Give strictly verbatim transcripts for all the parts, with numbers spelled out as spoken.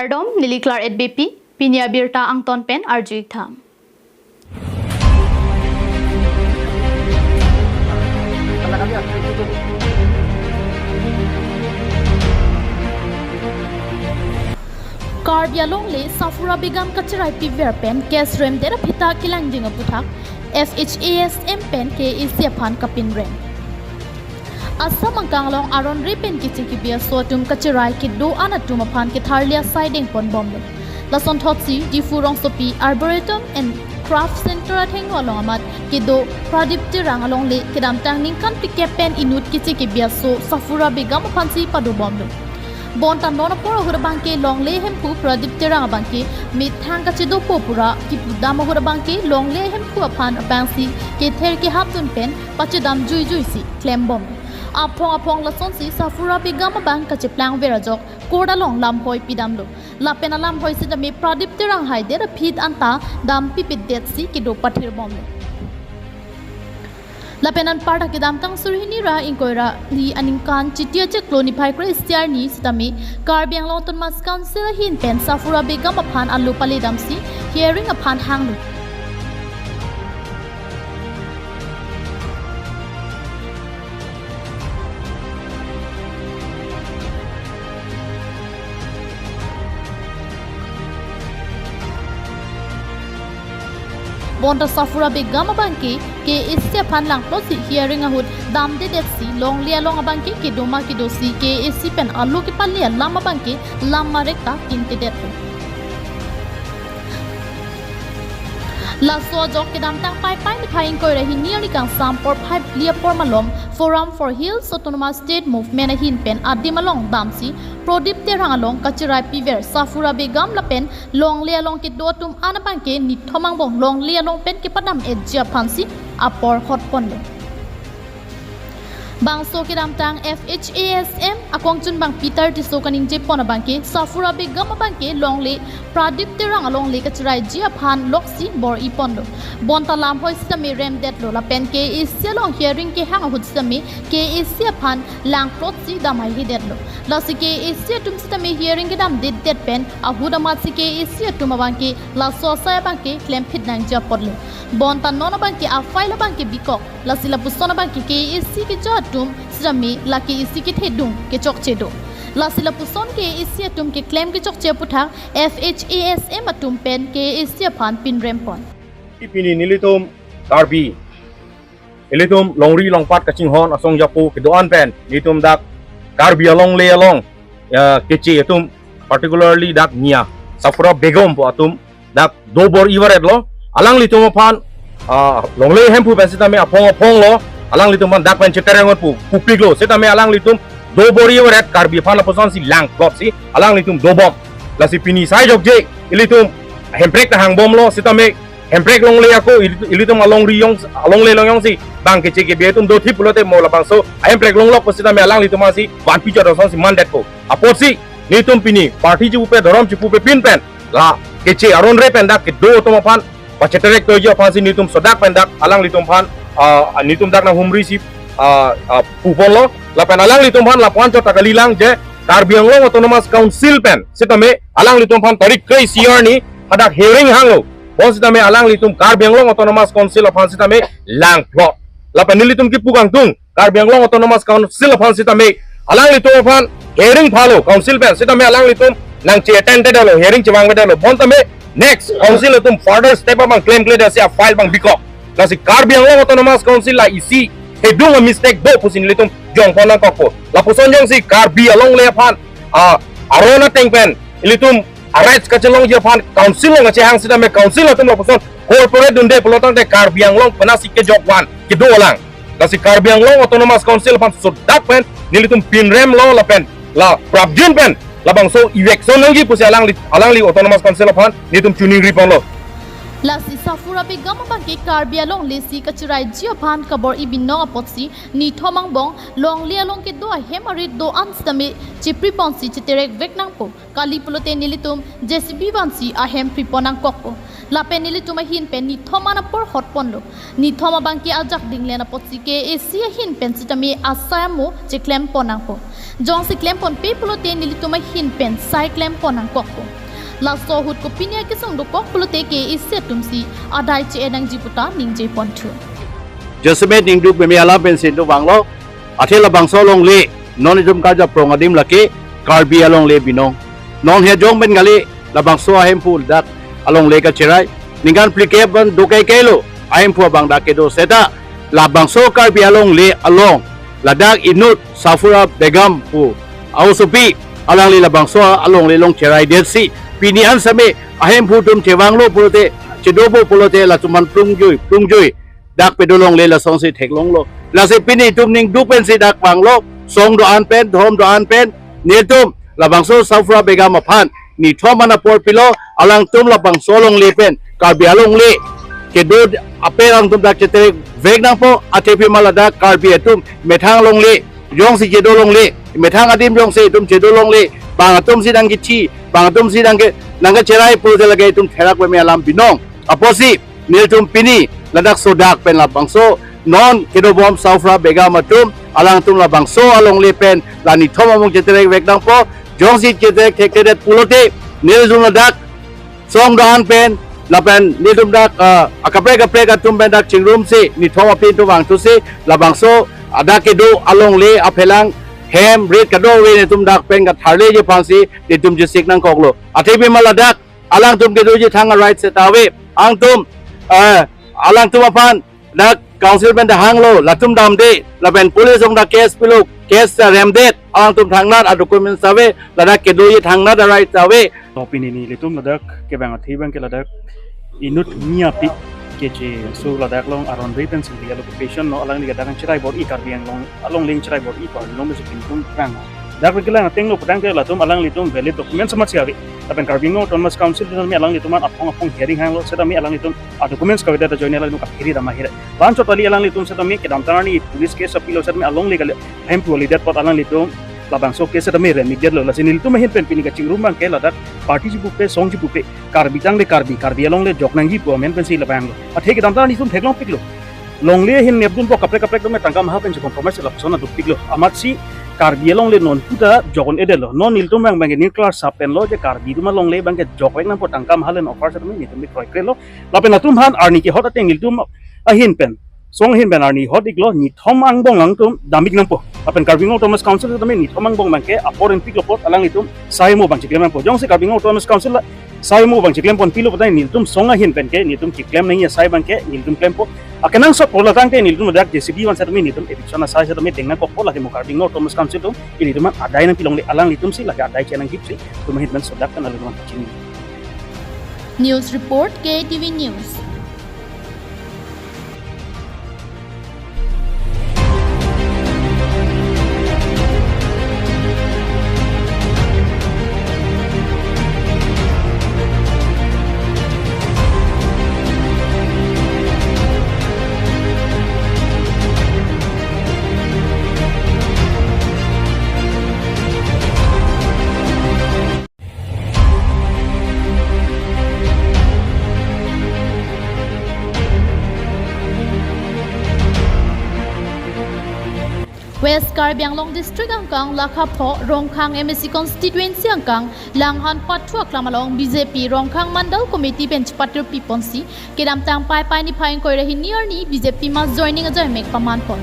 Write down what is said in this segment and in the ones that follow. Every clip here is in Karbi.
Kardom, neli Claret Beypi, pini abirta angton pen arju-ik tha. Karbi alongle Safura Begum kacherai piver pen case remdet aphi ta kelangjing aputhak F H A S M pen K A C aphan kapinrem. Assam angkang along aron re pen keche kebi aso atum kacherai kedo-an atum aphan ketharli asai dengpon bomlo. Lason thotsi Diphu rongsopi Arboretum and Craft Center athengno along amat kedo Pradip Terang alongle kedamtang ningkan phlikep pen inut keche kebi aso Safura Begum aphansi pado bomlo. Bonta non apor ahut abangke longle hemphu Pradip Terang abangke methang kachedopo pura kipudam ahut abangke longle hemphu aphan abangsi kether kehapdun pen pachedam juijuisi klem bom. Aphong aphong lasonsi Safura Begum abang kacheplangver ajok court along lamhoi pidamlo. Lapen alamhoi sitame Pradip Terang haidet aphi anta dam pipedetsi kedo pathir bomlo. Lapen anparta kedamtang suri hini ra ingkoi ra phli aningkan Chiti achiklo niphai kre-isi arni sitame Karbi Anglong Autonomous Council ahin pen Safura Begum aphan alo paledamsi hearing aphan hanglo. Bonta Safura Begum abangke K A C aphan langplotsi hearing ahut damdedetsi longle along abangke kedo ma kedosi K A C pen alo kepali alam abangke lam marek ta kingtedetlo. Laso ajok kedamtang Paipai niphai ingkoi ra hini arni kangsam porphai phli apor malom Forum for Hills Autonomous State Movement ahin pen adim along damsi Pradip Terang along kacherai piver Safura Begum lapen longle along kedo atum an abangke nithom angbong longle along pen kepadam-etji aphansi apor hotponlo. Bangso kedamtang F H A S M akongchunbang Peter Tisso kaningjepon abangke Safura Begum abangke longle Pradip Terang alongle kacheraiji aphan loksi bor-iponlo. Bonta lamhoi sitame remdetlo lapen K A C along hearing kehang ahut sitame K A C aphan langplotsi damhaihedetlo. Lasi K A C atum sitame hearing kedamdedet pen ahut amatsi K A C atum abangke laso asai abangke klemphit nangji apotlo. Bonta non abangke a-file abangke bikok. Lasi lapuson abangke K A C kejor atum sitame la K A C kethedung kechokche do. Lasi lapuson K A C atum keklem kechokche aputhak F H A S M atum pen K A C aphan pinrempon. Pini nelitum Karbi, ilitum longri longpat kachinghon asong japo kedo-an pen nelitum dak Karbi alongle along, ya, keche atum, particularly dak nia Safura Begum pu atum dak do bor-ivaretlo. Alanglitum aphan, ah, longle hemphu pen sitame aphong aphong lo. Alanglitum aphan dak pen chetereng pu pupiklo. Sitame alanglitum do bor-ivaret, Karbi aphan lapuson si langplotsi alanglitum dobom. Lasi pini sai jokje ilitum hemprek ta hangbomlo sitame hemprek longle ako ili-, ilitum alongri yong, alongle along yongsi bang keche kebi atum dothip pulote mo labangso hemprek longlok pu sitame alanglitum asi vanpi chot asonsi mandetpo. Apotsi nelitum pini party chipupe, dhorom chipupe pin pen la keche aron re pen dak kedo atum aphan pacheterek toiji aphansi nelitum sodak pen dak alanglitum aphan, ah, nelitum dak nanghumrisi, ah, ah, puponlo. Lapen alanglitum aphan lapuan chot ta kalilang je Karbi Anglong Autonomous Council pen sitame alanglitum aphan tarik kre-isi arni hadak hearing hanglo. Bonsitame alanglitum Karbi Anglong Autonomous Council aphan sitame langplot. Lapen nelitum kipu kangtung Karbi Anglong Autonomous Council aphan sitame alanglitum aphan hearing phalo council pen sitame alanglitum nangche-attend detlo, hearing chevangvedetlo. Bontame next council atum further step abang klemkledetsi a-file abang bikok. Lasi Karbi Anglong Autonomous Council la isi hedung a-mistake do pusi nelitum jongpon nangkokpo. Lapuson jongsi Karbi alongle aphan, ah, aron ateng pen ilitum a-rights kachelongji aphan council along kachehang sitame council atum lapuson corporate dunde pulotangte Karbi Anglong penasi kejok van kedo alang. Lasi Karbi Anglong Autonomous Council aphan sodak pen nelitum pinremlo lapen la prapjin pen labangso eviction nangji pusi alangli, alangli Autonomous Council aphan nelitum choningriponlo. Lasi Safura Begum abangke Karbi alongle si kachiraiji aphan kabor-i binong apotsi nithom angbong longle along kedo ahem arit do-an sitame chipri ponsi cheterek vek nangpo. Kali pulote nelitum J C B vansi ahem pripon nangkokpo. Lapen nelitum ahin pen nithom an apor hot ponlo. Nithom abangke ajak dinglen apotsi K A C ahin pen sitame asai amo cheklem pon nangpo. Jongsi klem ponpe pulote nelitum ahin pen sai klem pon nangkokpo. Laso ahut kopine akesung dokok pulote K A C atumsi adai che-e nangji puta ningje ponthu. Jasemet ningduk meme alam pensi itum vanglo. Athe labangso alongle, non itum karjaprong adim lake Karbi alongle binong. Non he jong pen kali labangso ahemphu dak alongle kachirai. Ningkan phlikep an do kaikai lo ahemphu abang dak kedo seta labangso Karbi alongle along ladak inut Safura Begum pu a-osopi alangli labangso alongle along cheraidetsi pini an sitame ahemphu atum chevanglo pulote, chedopo pulote latum an plungjui plungjui dak kedo longle lasonsi theklonglo. Lasi pini itum ningduk pensi dak vanglo, song do-an pen, dhom do-an pen, nelitum labangso Safura Begum aphan nithom an apor pilo, alangtum labangso alongle pen Karbi alongle kedo ape alangtum dak cheterek vek nangpo. Athe pima ladak Karbi atum methang alongle jongsi chedo longle, methang adim jongsi itum chedo longle, bang atumsi nangkethi, bang atumsi nangke, nangkecherai pulote lake itum therak meme alam binong. Apotsi nelitum pini ladak sodak pen labangso non kedobom Safura Begum atum, alangtum labangso alongle pen la nithom angbong cheterek vek nangpo. Jongsi cheterek thekthedet pulote nelitum ladak song do-an pen lapen nelitum dak, ah, akaprek kaprek atum pen dak chingrumsi nithom aphi itum vangthusi labangso adak kedo alongle aphelang hem rit kadokave nelitum dak pen katharleji aphansi nelitum chesik nangkoklo. Athe pima ladak alangtum kedoji thang a-right seta ave. Angtum, eh, alangtum aphan dak council pen ta hanglo, latum damde, lapen police along ta case pilo, case ta remdet, alangtum thangnat a-documents ta ave, ladak kedoji thangnat a-right ta ave. To pini nelitum ladak kevang athe abangke ladak inut Miyapi keche so ladak along aron re pen singli alo patient lo, alangli ladak cherai bor-i, Karbi Anglong alongle cherai bor-i ko along mesu pintum rang. Dak kelang ateng lo putangte latum alanglitum valid documents amatsi ave. Lapen Karbi Anglong Autonomous Council atum alanglitum an aphong aphong hearing hanglo, setame alanglitum a-documents kavedet ajoine alanglitum kaphiri dam ahere. Lason chot kali alanglitum setame kedamtang arni police case apilo setame alongle kali ahemphu alidet apot alanglitum labangso case setame remedial lo. Lasi nelitum ahin pen pini kachingrum abangke ladak party chipupe, song chipupe, Karbi tangte Karbi, Karbi alongle jok nangji pu amen pensi labanglo. Athe kedamtang arni itum theklongpiklo. Longle ahin nepdunpo, kaprek kaprek atum tangka maha pensi compromise lapuson adukpiklo. Amatsi Karbi alongle non puta jok un-edetlo. Non nelitum abang abangke nuclear sapen lo je Karbi atum alongle abangke jok vek nangpo, tangka maha len offer setame nelitum bikroikreklo. Lapen latum aphan arni kehot ateng nelitum ahin pen, song ahin pen arni hot-iklo, nithom angbong alangtum dam-ik nangpo. Lapen Karbi Anglong Autonomous Council setame nithom angbong abangke apor enpiklo apot alanglitum sai amo abang cheklem nangpo. Jongsi Karbi Anglong Autonomous Council la sai amo abang cheklem ponpilo putangte nelitum song ahin penke nelitum cheklem nangji asai abangke nelitum klempo. Akenangsot pulo tangte nelitum dak J C B van setame nelitum eviction asai setame deng nangkokpo, lake mo Karbi Anglong Autonomous Council atum nelitum adai nangpilongle, alanglitumsi lake adai che nangkipsi, itum ahin pen sodak kan alanglitum chini. News report, K A T V News. West Karbi Anglong District angkang lakha pho Rongkhang M A C constituency angkang Langhan Pathu Aklam along B J P Rongkhang Mandal Committee pen chepatirpi ponsi kedamtang Paipai niphai ingkoi ra hini arni B J P mass joining ajaimek paman pon.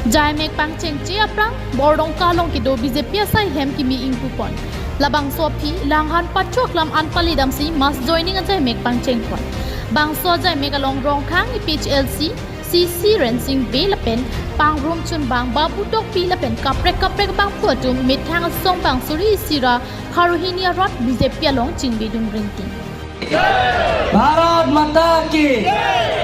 Jaimek pangchengche aphrang Bordongka along kedo B J P asai hem kimi ingpu pon. Labangso aphi Langhan Pathu Aklam an pale damsi mass joining ajaimek pangcheng pon. Bangso ajaimek along Rongkhang A P H L C C C Rensing Bey lapen pangrum chunbang Babu Tokbi lapen kaprek kaprek abangphu atum methang asong bang suri isi ra pharo hini arat B J P along chingbedun ringting. Bharat माता की,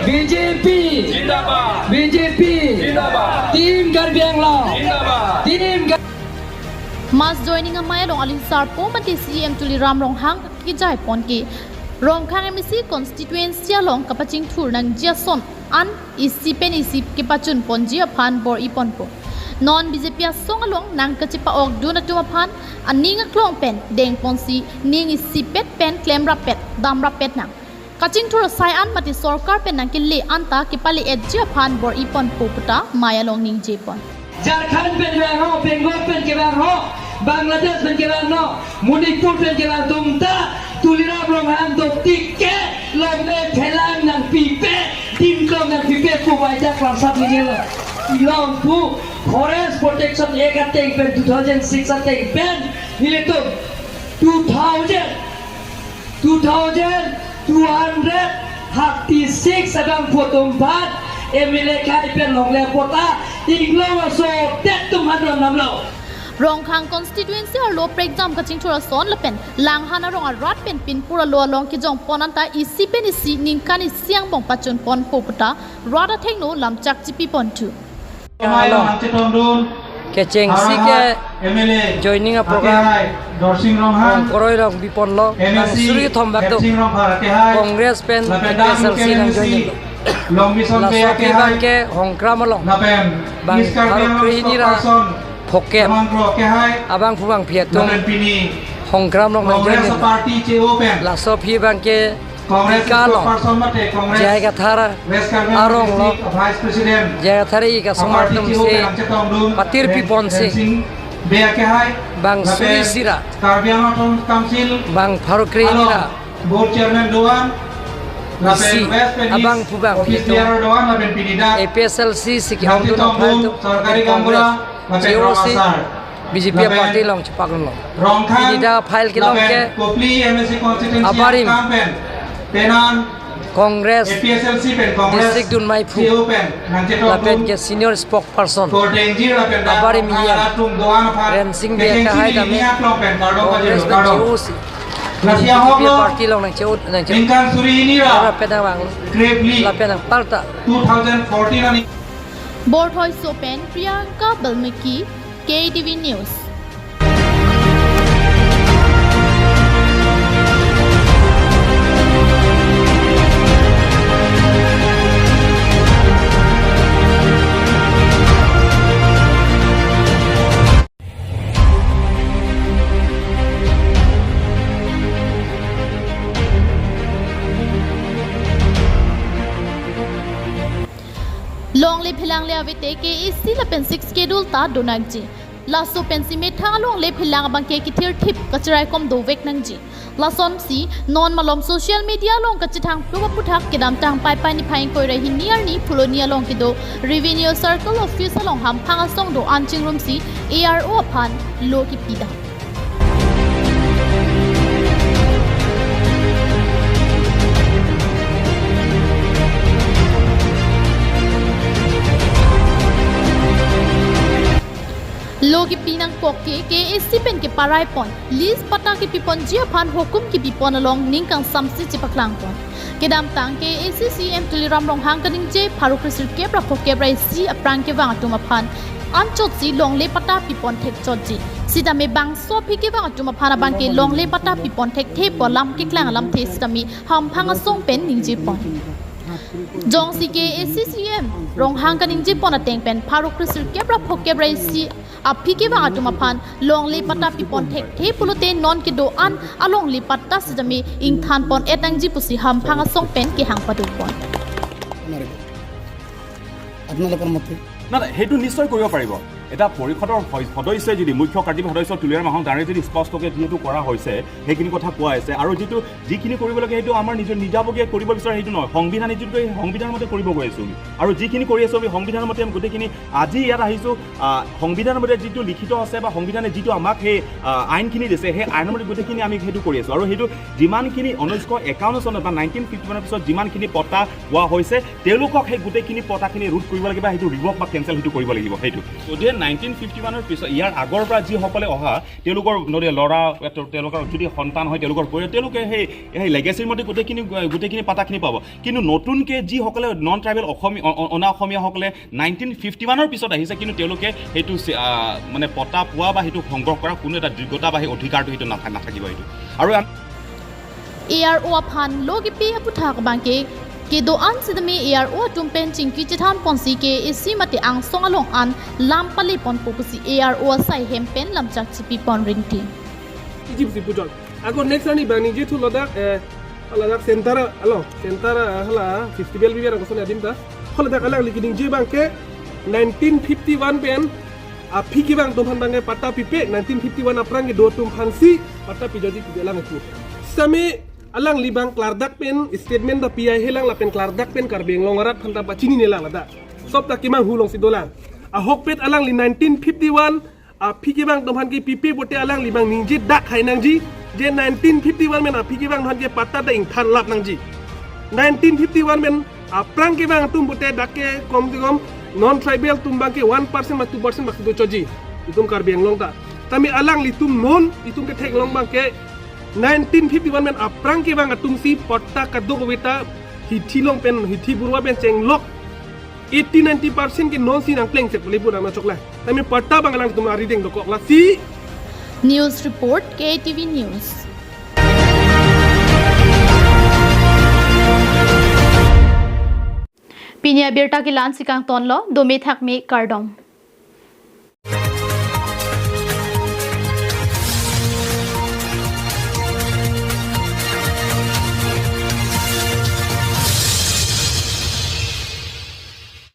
B J P जिंदाबाद। B J P जिंदाबाद। Team Karbi Anglong जिंदाबाद। Team Kar- Mass joining amei along aling sarpo mate C E M Tuliram Ronghang kejai pon ke Rongkhang M A C constituency along kapachingthur nangji ason an isi pen isi kepachun ponji aphan bor-i ponpo. Non B J P asong along nangkachepa-okdun atum aphan aning aklong pen dengponsi ning isipet pen klemrapet damrapet nang. Kachingthur asai an mate sorkar pen nangkele anta kepale-etji aphan bor-i ponpo puta mei along ningje pon. Jharkhand pen kevang ho, Bengal pen kevang ho, Bangladesh pen kevang ho, Manipur pen kevang atum ta, Tuliram Ronghang do tik ke, longle phelang nangpipe, dimklong nangpipe pu waida klangsap ningje lo. Long pu, Forest Protection Act ateng pen two thousand six ateng pen, nelitum two thousand, two thousand two hundred thirty-six abangphu atum aphan M L A kai pen longle patta inglong aso det atum aphan ron damlo. Rongkhang constituency arlo prekjam kachingthur ason lapen Langhan arong arat pen Pinpur alo along kejong pon anta isi pen isi ningkan isi angbong pachun ponpo puta rat athengno lamchak chipi ponthu. Kechengsi ke joining a program Rongkoroi along biponlo, bang suri thom bak do. Congress pen A P H L C nangjoin lo. Laso aphi abangke Hongkram along bang pharo kre-hini ra phokep abangphu bangphi atum Hongkram along nangjoin lo. Laso aphi abangke Ika along J I Kathar arong lo, J I Kathar ik asomar atum si patir piponsi bang suri isi ra bang pharo kre-hini ra isi abangphu bangphi atum A P H L C si ke-ongdun aphan atum Congress che-o si B J P party along chepaklong. Pini dak file kelong ke abarim Congress district dunmai phu lapen ke senior spokesperson abarim E M Rensing Bey akehai tame Congress pen che-o si B J P party along nangche-o nangche-o lapen nangvang lapen nangpalta. Borthoi so pen Priyanka Balmiki, K T V News. Longle phelang le avete K A A C lapen Sixth Schedule ta donangji. Laso pensi methang alongle phelang abangke kethirthip kachiraikom dovek nangji. Lasonsi non malom social media along kachethang phluk aphuthak kedamtang Paipai niphai ingkoi ra hini arni Phuloni along kedo Revenue Circle Office along hamphang asong do-an chingrumsi A R O aphan lo kepidam. Lo kepi nangkok ke K A A C pen keparai pon, lease patta kepi ponji aphan hukum kepi pon along ning kangsamsi chepaklang pon. Kedamtang K A A C C E M Tuliram Ronghang kaningje pharo kresirkep ra phokep ra isi aphrang kevang atum aphan anchotsi longle patta pipon thekchotji. Sitame bangso aphi kevang atum aphan abangke longle patta pipon thekthe pu alam keklang alamthe sitame hamphang asong pen ningje pon. Jongsi K A A C C E M Ronghang kaningje pon ateng pen pharo kresirkep ra phokep ra isi aphi kevang atum aphan longle patta pipon thekthe pulote non kedo-an alongle patta sitame ingthan pon-et nangji pusi hamphang asong pen kehang pado pon. আপোনালোকৰ মতে? না, না, সেইটো নিশ্চয় কৰিব পাৰিব। এটা পৰিষদৰ সদস্যই যদি, মুখ্য কাৰ্যবাহী সদস্য তুলিৰাম ৰংহাং ডাঙৰীয়াই যদি স্পষ্টকৈ যিহেতু কৰা হৈছে, সেইখিনি কথা কোৱা হৈছে। আৰু যিটো, যিখিনি কৰিব লাগে, সেইটো আমাৰ নিজৰ নিজাববীয়া কৰিব বিচাৰে, সেইটো নহয়। সংবিধানে যিটো কয়, সেই সংবিধানৰ মতে কৰিব গৈ আছোঁ আমি। আৰু যিখিনি কৰি আছোঁ আমি, সংবিধানৰ মতে আমি গোটেইখিনি আজি ইয়াত আহিছোঁ। আহ, সংবিধানৰ মতে যিটো লিখিত আছে বা সংবিধানে যিটো আমাক সেই, আহ, আইনখিনি দিছে, সেই আইনৰ মতে গোটেইখিনি আমি সেইটো কৰি আছোঁ। আৰু সেইটো যিমানখিনি ঊনৈছশ একাৱন্ন চনত বা নাইনটিন ফিফটি ওৱানৰ পিছত যিমানখিনি পট্টা পোৱা হৈছে, তেওঁলোকক সেই গোটেইখিনি পট্টাখিনি ৰোধ কৰিব লাগিব বা সেইটো ৰিভক বা কেঞ্চেল সেইটো কৰিব লাগিব। সেইটো যদিহে নাইনটিন ফিফটি ওৱানৰ পিছত ইয়াৰ আগৰ পৰা যিসকলে অহা, তেওঁলোকৰ যদি ল'ৰা, তেওঁলোকৰ যদি সন্তান হয়, তেওঁলোকৰ পৰিয়াল, তেওঁলোকে সেই, সেই লেগেচিৰ মতে গোটেইখিনি, গোটেইখিনি পাটাখিনি পাব। কিন্তু নতুনকৈ যিসকলে নন ট্ৰাইবেল অসমীয়া, অ-, অ-, অনা অসমীয়াসকলে নাইনটিন ফিফটি ওৱানৰ পিছত আহিছে, কিন্তু তেওঁলোকে সেইটো চি-, আ, মানে পট্টা পোৱা বা সেইটো সংগ্ৰহ কৰা কোনো এটা যোগ্যতা বা সেই অধিকাৰটো সেইটো নাথা-, নাথাকিব সেইটো। আৰু আম- A R O aphan lo kipi aputhak abangke kedo-an sitame A R O atum pen chingki chethan ponsi ke isi mate angsong along an lam pale ponpo pusi A R O asai hem pen lamchak chipi pon rinti. Egypt si pujon. Ako next ani bang ningje thu ladak eh ladak center alo center hala festival bibi arang koson adim ta. Ho ladak alangli keningje abangke nineteen fifty-one pen aphi kevang atum aphan abangke patta pipe, nineteen fifty-one aphrang kedo atum aphansi patta pijoji pu alang itu. Sitame alangli abang klardak pen statement ta pi ahelang lapen klardak pen Karbi Anglong arat aphan ta pachinine lang ladak. Sob ta kemanghu alongsi dolang. Ahokpet alangli nineteen fifty-one aphi kevang atum aphan ke pipe pote alangli abang ningje dak hai nangji, je nineteen fifty-one pen aphi kevang atum aphan ke patta ta ingthan lap nangji. Nineteen fifty-one pen aphrang kevang atum pote dak ke kom se kom non tribal atum abangke one percent ma two percent bak do choji itum Karbi Anglong ta. Tame alanglitum non itum ketheklong abangke nineteen fifty-one pen aphrang kevang atumsi patta kadokave ta hithi along pen hithi burwa pen chenglok eighty ninety percent ke nonsi nangpleng set pale pura na chokla. Tame patta abang alangtum arideng dokok lasi. News report, K T V News. Pini abirta ke la-ansi kangtonlo, dome thakme, kardom.